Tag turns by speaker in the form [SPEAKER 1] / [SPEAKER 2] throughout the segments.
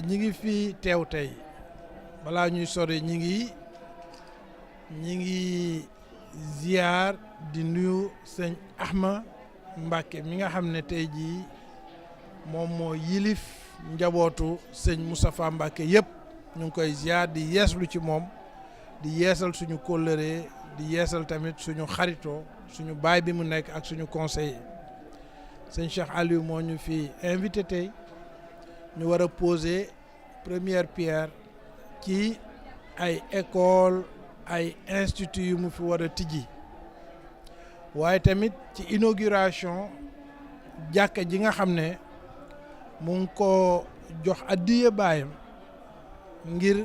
[SPEAKER 1] ñi ngi fii teew tey balaa ñuy sori ñi ngi ziar di nuyu sëñ Ahma Mbacke mi nga xam ne tey jii moom moo yilif njabootu sëñ Moustapha Mbacke yëpp ñu ngi koy ziar di yeeslu ci moom di yeesal suñu kóllëre di yeesal tamit suñu xaritoo suñu baay bi mu nekk ak suñu conseiller sëñ Cheikh Aliou moo ñu fi invité tey ñu war a poser première pierre ci ay école ay institut yu mu fi war a tijji waaye tamit ci inauguration jàkka ji nga xam ne mu ngi ko jox addiya baayam ngir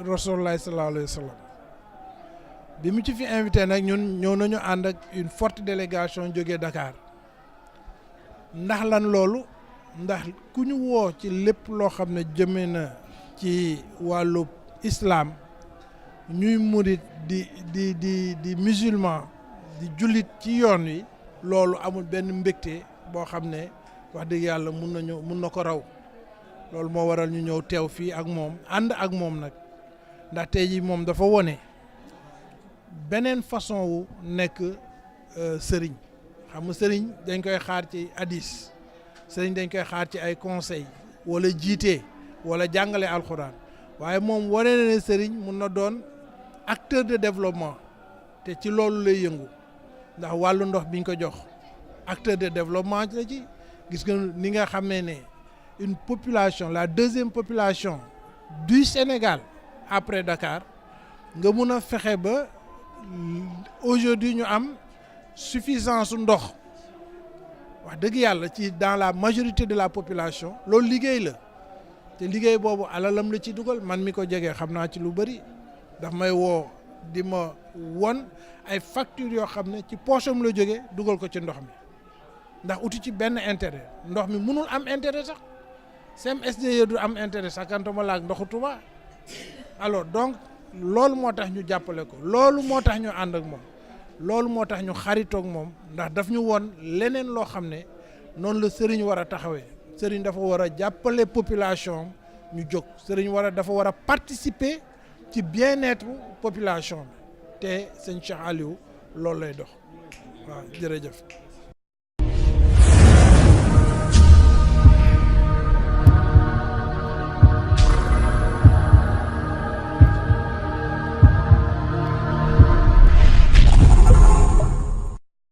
[SPEAKER 1] Rasulullah sallallahu alayhi wa sallam bi mu ci fi invité nag ñun ñëw nañu ànd ak une forte délégation jógee Dakar ndax lan loolu ndax ku ñu woo ci lépp loo xam ne jëme na ci wàllu islam ñuy murit di musulman di jullit ci yoon wi loolu amul benn mbégte boo xam ne wax dëgg yàlla mun na ko raw loolu moo waral ñu ñëw teew fii ak moom ànd ak moom nag ndax tey jii moom dafa wone beneen façon wu nekk sëriñ xam nga sëriñ dañ koy xaar ci hadis sëriñ dañ koy xaar ci ay conseil wala jiite wala jàngale alxuraan waaye moom wane na ne sëriñ mun na doon acteur de développement te ci loolu lay yëngu ndax wàllu ndox biñ ko jox acteur de développement la ci gis nga ni nga xamee ne une population la deuxième population du Sénégal après Dakar nga mun a fexe ba aujourd'hui ñu am suffisance ndox wax dëgg yàlla ci dans la majorité de la population loolu liggéey la te liggéey boobu alalam la ci dugal man mi ko jege xam naa ci lu bëri daf may woo di ma won ay factures yoo xam ne ci poche am la jógee dugal ko ci ndox mi ndax uti ci benn intérêt ndox mi mënul am intérêt sax CMSDE du am intérêt sax kantama laak ndoxu Touba alors donc loolu moo tax ñu jàppale ko loolu moo tax ñu ànd ak moom loolu moo tax ñu xaritoog moom ndax daf ñu won leneen loo xam ne noonu la sëriñ war a taxawee sëriñ dafa war a jàppale population ñu jóg sëriñ dafa war a participer ci bien-être population bi te sëñ Cheikh Aliou loolu lay dox waaw jërëjëf